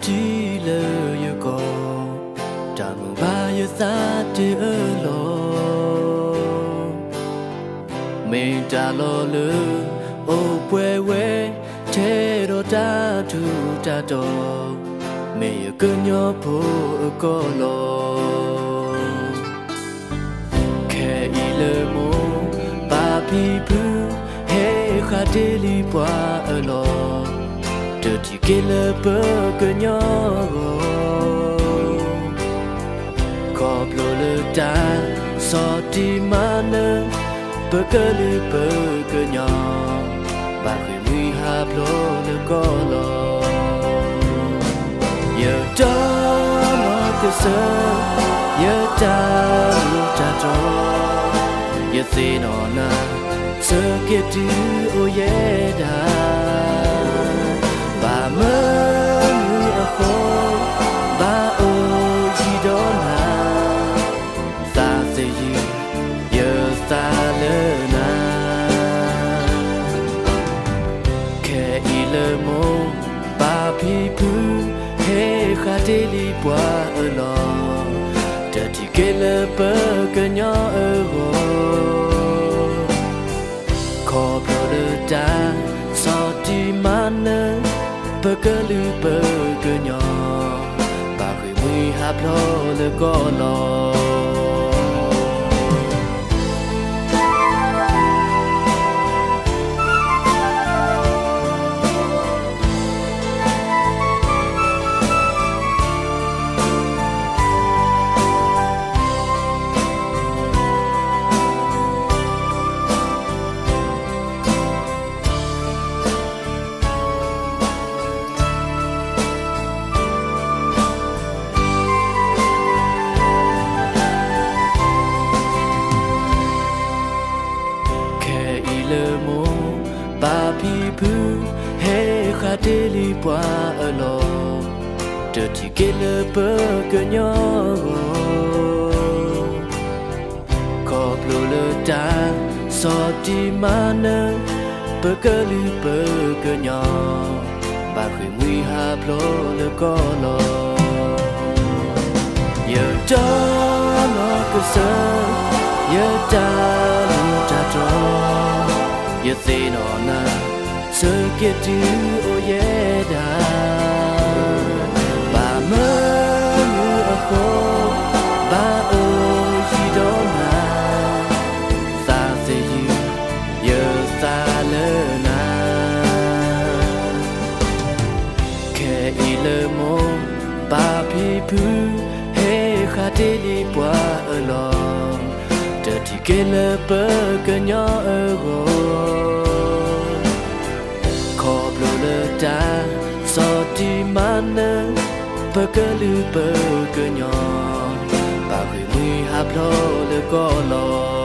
ထံလၢယကီၢ်, တၢ်မုာ်ဘၣ်ယသးတ့ၢ်အၢၣ်လီၤ. မ့ၢ်တၢ်လီၢ်လၢအိၣ်ပှဲၤဝဲ, ထဲဒီးတၢ်ထူးတၢ်တီၤ, မ့ၢ်ယကညီဖိအကီၢ်လီၤ. ခဲအံၤလၢမိၢ်ပၢ်ဖံဖု, ဟဲဃာ်တ့ၢ်လံပှၤအၢၣ်လီၤ, တထံၣ်က့ၤလၢပကညီအဂီၢ်, ခီဖျိလၢတၢ်ဆီၣ်တံၢ်မၤနၢၤ, ပကလုာ်ပကညီ, ဘၣ်ဃ့ၢ်မှံဟးဖျိးလၢကီၢ်လီၤ. ယတီမီၤကစၢၢ်, ယတၢ်မုာ်တၢ်တြီ, ယသ့ၣ်နီၣ်နၤ, ဆၢက့ၤတုၤအိၣ်ယဲဒၣ်, ဘၣ်မနုၤအဃိ, ဘၣ်အိၣ်ယံၤဒီးနၤ, သးသယုၢ်ယသးလၢနၤ. ခဲအံၤလၢမိၢ်ပၢ်ဖံဖု, ဟဲဃာ်တ့ၢ်လံပှၤအၢၣ်လီၤ, တထံၣ်က့ၤလၢပကညီအဂီၢ်, ခီဖျိလၢတၢ်ဆီၣ်တံၢ်မၤနၢၤ, ပကလုာ်ပကညီ, ဘၣ်ဃ့ၢ်မှံဟးဖျိးလၢကီၢ်လီၤ. ခဲအံၤလၢမိၢ်ပၢ်ဖံဖု, ဟဲဃာ်တ့ၢ်လံပှၤအၢၣ်လီၤ, တထံၣ်က့ၤလၢပကညီအဂီၢ်, ခီဖျိလၢတၢ်ဆီၣ်တံၢ်မၤနၢၤ, ပကလုာ်ပကညီ, ဘၣ်ဃ့ၢ်မှံဟးဖျိးလၢကီၢ်လီၤ. ယတီမီၤကစၢၢ်, ယတၢ်မုာ်တၢ်တြီ, ယသ့ၣ်နီၣ်နၤ, ဆၢက့ၤတုၤအိၣ်ယဲဒၣ်, ဘၣ်မနုၤအဃိ, ဘၣ်အိၣ်ယံၤဒီးနၤ, သးသယုၢ်ယသးလၢနၤ. ခဲအံၤလၢမိၢ်ပၢ်ဖံဖု, ဟဲဃာ်တ့ၢ်လံပှၤအၢၣ်လီၤ, တထံၣ်က့ၤလၢပကညီအဂီၢ်, ခီဖျိလၢတၢ်ဆီၣ်တံၢ်မၤနၢၤ, ပကလုာ်ပကညီ, ဘၣ်ဃ့ၢ်မှံဟးဖျိးလၢကီၢ်လီၤ.